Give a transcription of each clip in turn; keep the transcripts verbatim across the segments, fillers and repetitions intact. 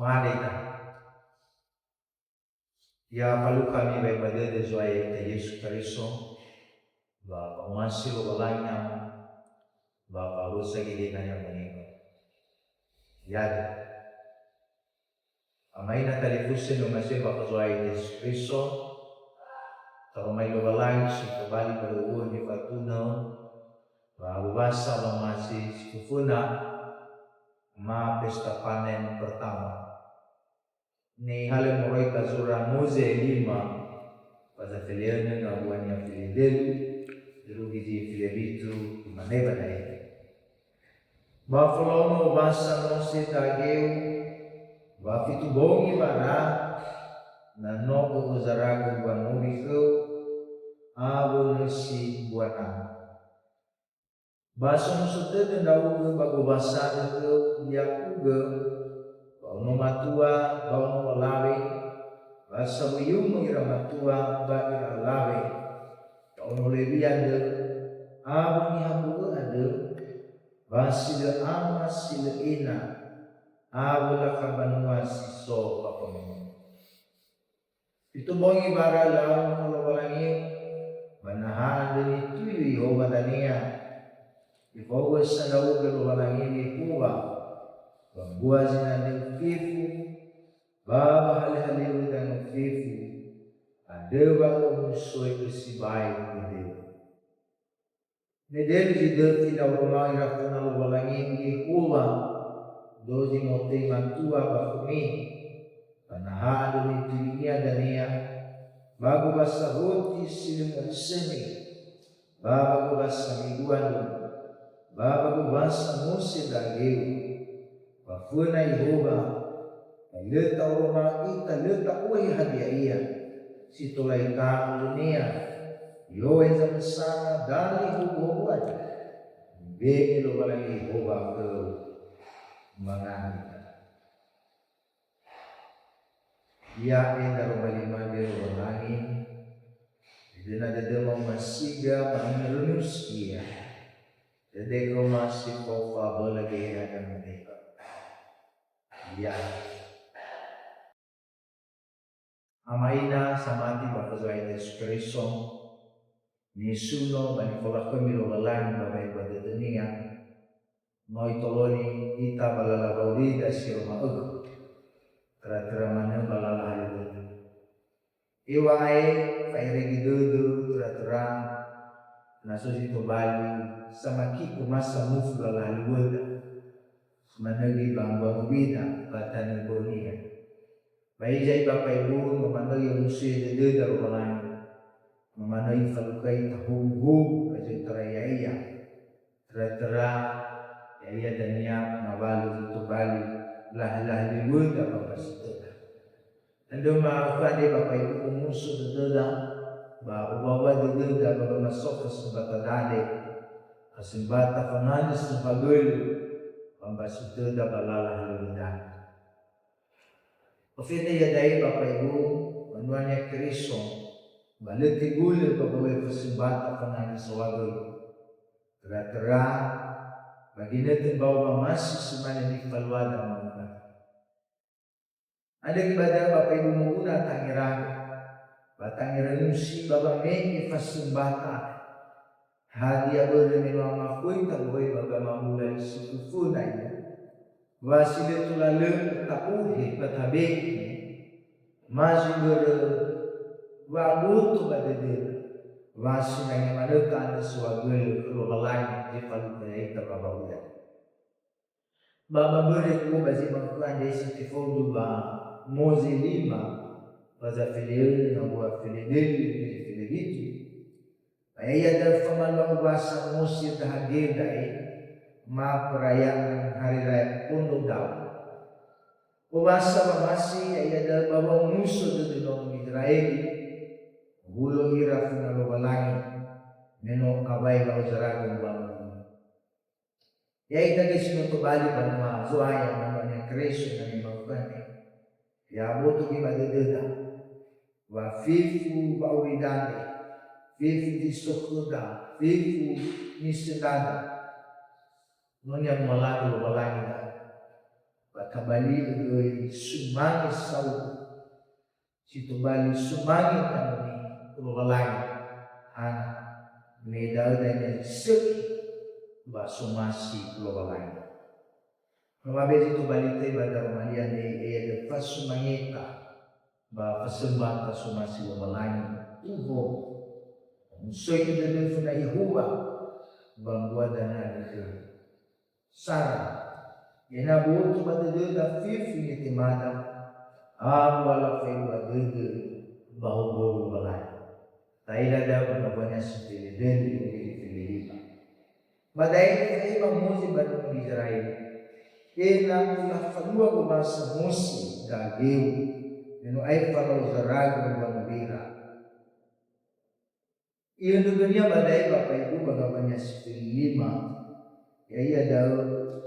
Mane ita. Ya falukha ami ba dödö Zo'aya ita Yesu Keriso, ba wa'omasi Lowalangi Ama, ba wa'alusa Geheha Ya'amanima. Yade. Ama ina talifusö ni'omasi'ö ba khö Zo'aya Yesu Keriso, taromali Lowalangi si tobali ba dödönia nifatunö, ba uwasa wa'omasi si föföna, ma pesta panen pertama. Nihalö moroi ba zura Moze lima, ba zafeleönö ngawua niha felendölu, irugi zi felewitu, imane ba da'e. Ba folaono wasa Moze dageu, ba fitu bongi bara, na no ö'ozaragö mbua nowi khöu, awö nösi mbua nama. Ba somuso tödö ndra'ugö ba gowasa dödöu, ya'ugö, ba ono matua, ba ono alawe, ba sawuyumö ira matua ba ira alawe, ba ono Lewi andrö, awö niha bö'ö andrö, ba si lö ama si lö ina, awö lakha banua si so ba famömö. Fitu bongi bara lau khö Lowalangi, ba naha andrö nituyu Yehowa dania. Ifahu'ö sa ndra'ugö Lowalangi Yehowa, ba mbua zinandrö fefu, ba wahalöhalöwö danö fefu, andrö wa ö'omusoi'ö sibai dödöu. Medelu zi döfi ndra'ugö ira föna Lowalangi Yehowa, dozi motema tua ba khömi, ba naha andrö nituyunia dania, ba gowasa hoti si lö mö'ösöni, ba ba gowasa mi'ua andrö, ba ba gowasa Moze dageu, ba föna Yehowa, ba lö ta'oroma'ö ita, lö ta'ohe hadia ia si tola ita'u linia, i'ohe zamösana dali hubu-hubu andrö, nibe'e Lowalangi Yehowa khöu, manganita. Ya'e ndaroma lima-Gu Lowalangi, dödöna dödöma omasiga, ma'ökhö runusi ia. Dödögu omasi fao fabölö Geheha Ya'amanima. Ya. Ama ina samati ba khö Zo'aya Yesu Keriso, nisuno ba nifolakhömi Lowalangi ba wa'ebua dödönia, no itoloni ita ba lala wa'aurida si lö ma'ökhö, töra-töra manö ba lala halöŵöda. Eŵa'ae fa'erege dödö töra-töra na so zi tobali samakiko masa mufu lala halöŵöda, si manö göi ba mbuanowida ba tanö bö'önia. Ba hiza, Bapa Ibu, no manö i'omusoi'ö dödöda Lowalangi, no manö ifalukha ita howu-howu ba zi otarai ya'ia. Töra-töra, ya'ia dania ngawalö zi tobali lahalöŵöda ba mbasö töda. Andrö ma'ökhö andre Bapa Ibu omuso dödöda, ba owawa dödöda ba wamaso fasömbata dade, fasömbata fanganö si fagölö, ba mbasö töda ba lala halöŵöda. Ofeta iada'e Bapa Ibu, mbanua-Nia Keriso, ba lö tegulö ba wa'ohe fasömbata fanganö saohagölö. Töra-töra, ba ginötö mbao wamasi si mane nifaluada ma'ökhö. Andrö göi ba da'ö Bapa Ibu moguna tangerada, ba tangerönusi ba wame'e fasömbata. Hadia börö me no amakhoita moroi ba gamamula si föföna ia? Wa si lö tola lö ta'ohe ba tabe'e, ma zi börö wa'aboto ba dödöda, wa sinangea manö ta'andrö saohagölö khö Lowalangi zi falukha ya'ita ba wa'aurida. Ba, ba mbörö kuo ba zi ma'ökhö andre si tefaudu ba Moze lima, ba zafeleönö ngawua felendölu felewitu. Ba ya'ia da'ö famalua owasa Moze dahageu da'e, ma perayaan Hari Raya Pondo Dawa. Owasa wamasi ya'ia da'ö ba wa'omuso dödö nono Gizera'eli, owulo ira föna Lowalangi, me no awai wa'ozaragö mbuanowida. Ya'ita göi si no tobali banua Zo'aya, mbanua-Nia Keriso, na nimaukane. Ya'aboto göi ba dödöda, wa fefu wa'aurida andre, fefu zi so khöda, fefu nisöndada, no ni'amualagö Lowalangi da'ö. Ba kabali'ö göi sumange saohagö, si tobali sumange tanö Lowalangi, hana, me da'ö dania sökhi ba somasi Lowalangi. Mamabe zi tobali töi ba daroma li andre, ya'ia da'ö fasumangeta ba fasömbata somasi Lowalangi, tuho, musoi'ö dödö föna Yehowa ba mbua dania dödö. Sara, ena'ö boto ba dödöda fefu nitemada, awö lafae'u'a dödö ba howuhowu Lowalangi. Ta'ila da'ö ba ngawua-Nia si felendrendreng, felendreng. Ba da'e te'ila Moze ba nomo Gizera'eli, ena'ö lafalua wowasa Moze da'ö geu, me no aefa la'ozaragö mbanua ira. I'öndrögönia ba da'e, Bapak Ibu, ba ngawua-Nia si felendreng, ya'ia da'ö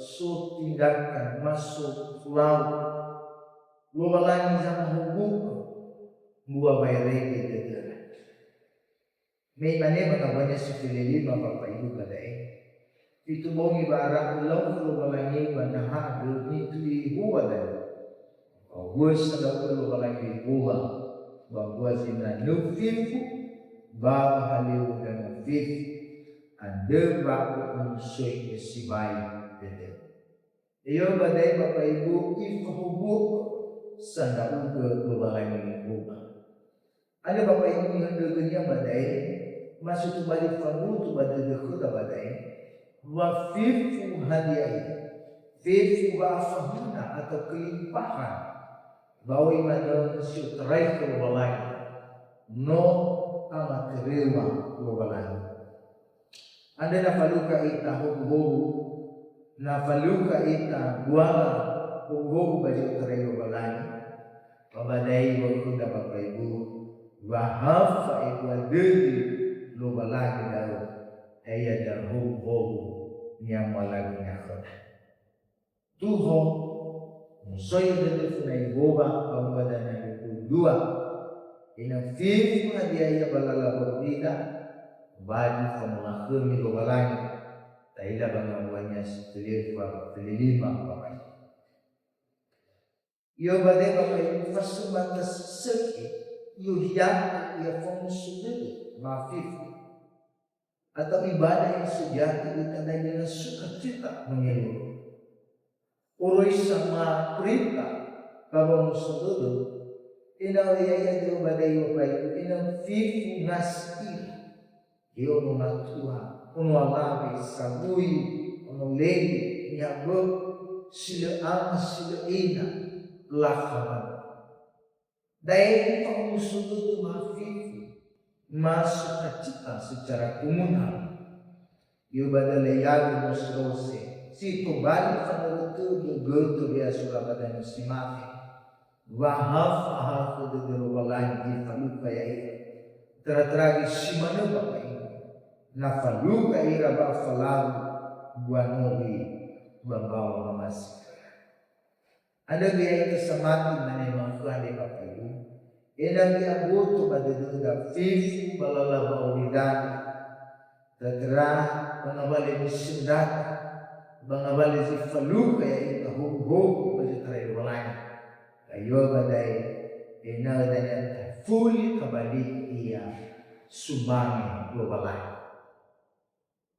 so tindakan, ma so fulau Lowalangi zamahowu'ö mbua waerege dödöra. Me imane ba ngawua-Nia si felendreng, Bapak Ibu, ba da'e, fitu bongi wa'ara ölau khö Lowalangi ba naha andrö nituli Yehowa da'ö. Fahowu'ö sa ndra'ugö Lowalangi Yehowa ba mbua zinanö fefu ba wahalöŵö ndra'ugö fefu, andrö wa ö'omusoi'ö sibai dödöu. Eyo ba da'e, Bapak Ibu, ifahowu'ö sa ndra'ugö Lowalangi Yehowa. Andrö, Bapak Ibu, ni'öndrögönia ba da'e, ma so tobali fangutu ba dödö khöda ba da'e, wa fefu hadia ia, fefu wa'afahuna atau kelimpahan, ba oi manö si otarai khö Lowalangi, no amatöröŵa Lowalangi. Andrö na falukha ita howuhowu, na falukha ita buala howuhowu ba zi otarai Lowalangi, ba ba da'e iŵa'ö khöda, Bapak Ibu, wa ha fa'e'u'a dödö Lowalangi da'ö, ya'ia da'ö howuhowu ni'amualagö-Nia khöda. Tuho, musoi'ö dödö föna Yehowa ba mbua dania dödö dua, ena'ö fefu hadia ia ba lala ba urida, tobali famolakhömi Lowalangi, ta'ila ba ngawua-Nia si felendreng, felendreng, Bapak Ibu. Iŵa'ö ba da'e, Bapak Ibu, fasömbata sökhi, i'ohiakö ia famuso dödö, ma fefu. Atau ibadah yang sejati ita dania sukacita mengeluh. Oroisa ma perintah ba wamuso dödö, ena'ö ya'ia da'ö ba da'e, Bapak Ibu, ena'ö fefu ngasi ira. He ono matua, ono alawe, sawui, ono lele, niha bö'ö, si lö ama, si lö ina, lakha manö. Da'e fa'omuso dödö ma fefu, ma sukacita secara komunal. Iŵa'ö ba da'e, ya'ia da'ö no si rose, si tobali fanörö tödö götö wea sura ba danö si mate. Wa ha fa'ahakhö dödö Lowalangi falukha ya'ia. Tera-tera göi si manö, Bapak Ibu, na falukha ira ba falau mbua nowi ba mbaŵa mamasi. Andrö göi ya'ita samati, mane makhöda, Bapak Ibu, ena'ö aboto ba dödöda fefu ba lala ba urida, tera-tera ba ngawalö nisöndra, ba ngawalö zi falukha ya'ita howuhowu ba zi otarai Lowalangi. Ba iŵa'ö ba da'e, ena'ö dania tafuli kabali'ö ia sumange Lowalangi.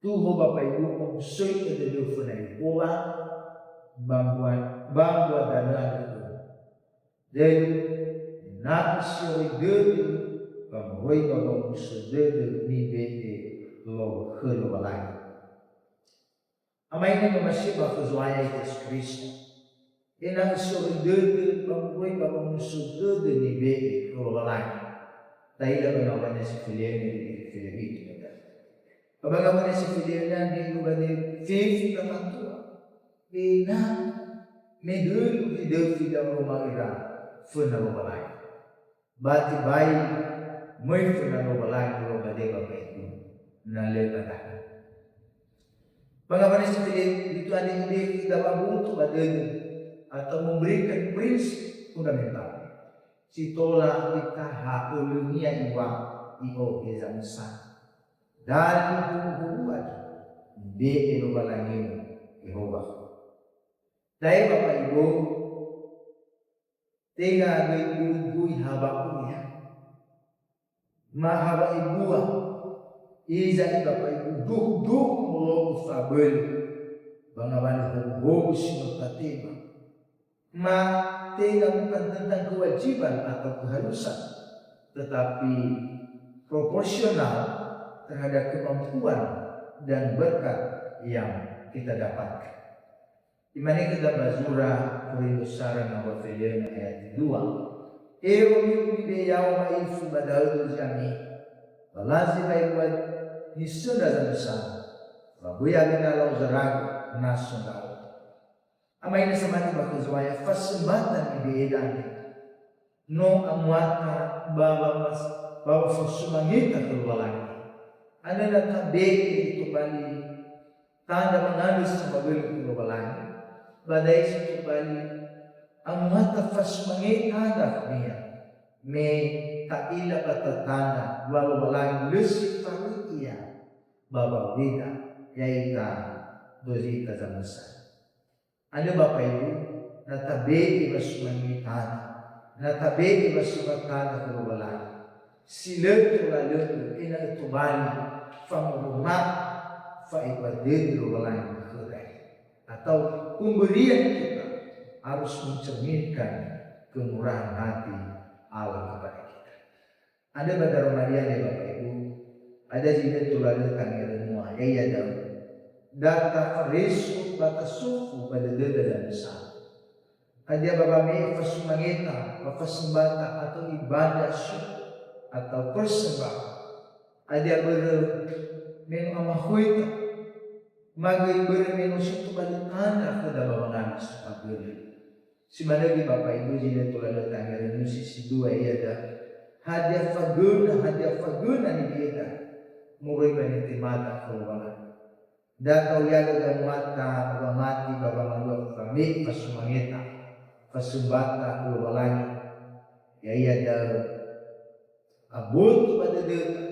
Tuho, Bapak Ibu, omusoi'ö dödö föna Yehowa ba mbua, ba mbua danö andrö. Dödö, ena'ö si oroi dödö ba moroi ba wamuso dödö nibe'e Lo-, khö Lowalangi. Ama ina, no masiba khö Zo'aya Yesu Kristo. Ena'ö si oroi dödö ba moroi ba wamuso dödö nibe'e khö Lowalangi. Ta'ila ba ngawua-Nia si felendreng, felendreng. Ba ba ngawua-Nia si felendreng andre iŵa'ö ba da'e fefu ndra matua. Ena'ö me dödö zi döfi da'ö oroma ira föna Lowalangi. Ba tebai möi föna Lowalangi ba da'e, Bapak Ibu, na lö ba da'e. Ba ngawua-Nia si felendreng itu ada ide kita ba boto ba dödö atau memberikan prinsip fundamental si tola itaha olönia iŵa'ö, i'ohe zamösa. Dali howuhowu agi, nibe'e Lowalangi Yehowa. Da'e Bapak Ibu, tenga göi gurugui hawa uya. Ma hawa ebua, iza'i Bapak Ibu duhu-duhu molo'ö faböli, ba ngawalö hogu-hogu si no tatema. Ma tenga bukan tentang kewajiban atau keharusan, tetapi proporsional terhadap kemampuan dan berkat yang kita dapatkan. Imane khöda ba zura Korinto sara na wafeleöna ayat dua, "Ero mi'u'u mibe'e yaŵa ma'ifu ba da'ö dozi ami, ba lazi ba ebua nisöndra zamösa, ba böi awena lau zaragu na so ndra'o." Ama ina samati ba khö Zo'aya, fasömbata nibe'eda andre no amuata ba wamas-, ba wafasumangeta khö Lowalangi. Andrö na tabe'e tobali tanda mangandrö saohagölö khö Lowalangi, ba da'e si tobali amuata fasumangeta khönia, me ta'ila ba tatanda wa Lowalangi lö si faröi ia ba waweda, ya'ita dozi ita zamösa. Andrö Bapak Ibu, na tabe'e wasumange tanda, na tabe'e wasömba tanda khö Lowalangi, si lö tola lö'ö ena'ö tobali fangoroma fa'ebua dödö Lowalangi khöda. Atau pemberian kita harus mencerminkan kemurahan hati Allah kepada kita. Andrö ba daroma li andre, Bapak Ibu, hadia zi lö tola lö tangerönia, ya'ia da'ö: Da tafareso ba tasofu ba dödöda zamösa. Hadia ba wame'e fasumangeta, ba fasömbata, atau ibadah syukur, atau persembahan. Hadia börö me no amahoita, ma göi börö me no si tobali tanda khöda ba wangandrö saohagölö. Si manö göi Bapak Ibu zi lö tola lö tangerönia, si dua, ya'ia da'ö: Hadia fagöna, hadia fagöna nibe'eda moroi ba nitemada khö Lowalangi? Da ta'oyaga gamuata ba wamati ba wangalua fame'e fasumangeta, fasömbata khö Lowalangi, ya'ia da'ö aboto ba dödöda,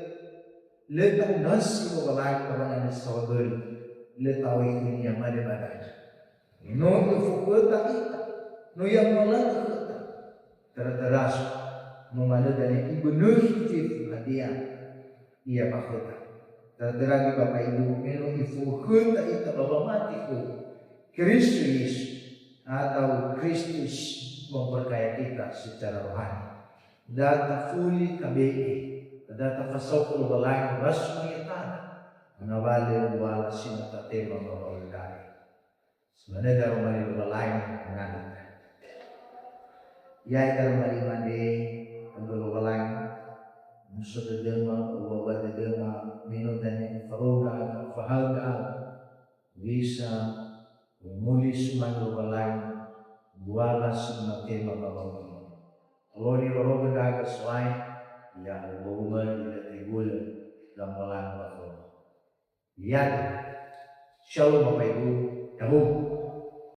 lö ta'ondrasi Lowalangi ba wangandrö saohagölö, lö ta'o'ö khönia mane ba dania. No I'ofokhöta ita, no I'amuala'ö khöta. Tara-tara so, no manö dania ibönöhi fefu hadia ia ba khöta. Tara-tara göi Bapak Ibu, me no I'ofokhöta ita ba wamati khö Kristo Yesu, atau Kristus memperkaya kita secara rohani. Da tafuli tabe'e, da tafasaohagölö Lowalangi wasumange tanda, ngawalö buala si no tatema ba wawöda. Si manö daroma li Lowalangi, mangandrö. Ya'e daroma li andre, andrö Lowalangi, muso dödöma, owua-wua dödöma, me no dania ufahaö ndra'aga, ufahaö ndra'aga. Bisa umuli sumange Lowalangi, buala si no tatema ba wawöda. Olo nirorogö ndra'aga So'aya, ya'ahowu ba umö ira tegulö gamualangö ba khöma. Ya'ia. Shalom Bapak Ibu, ya'ahowu.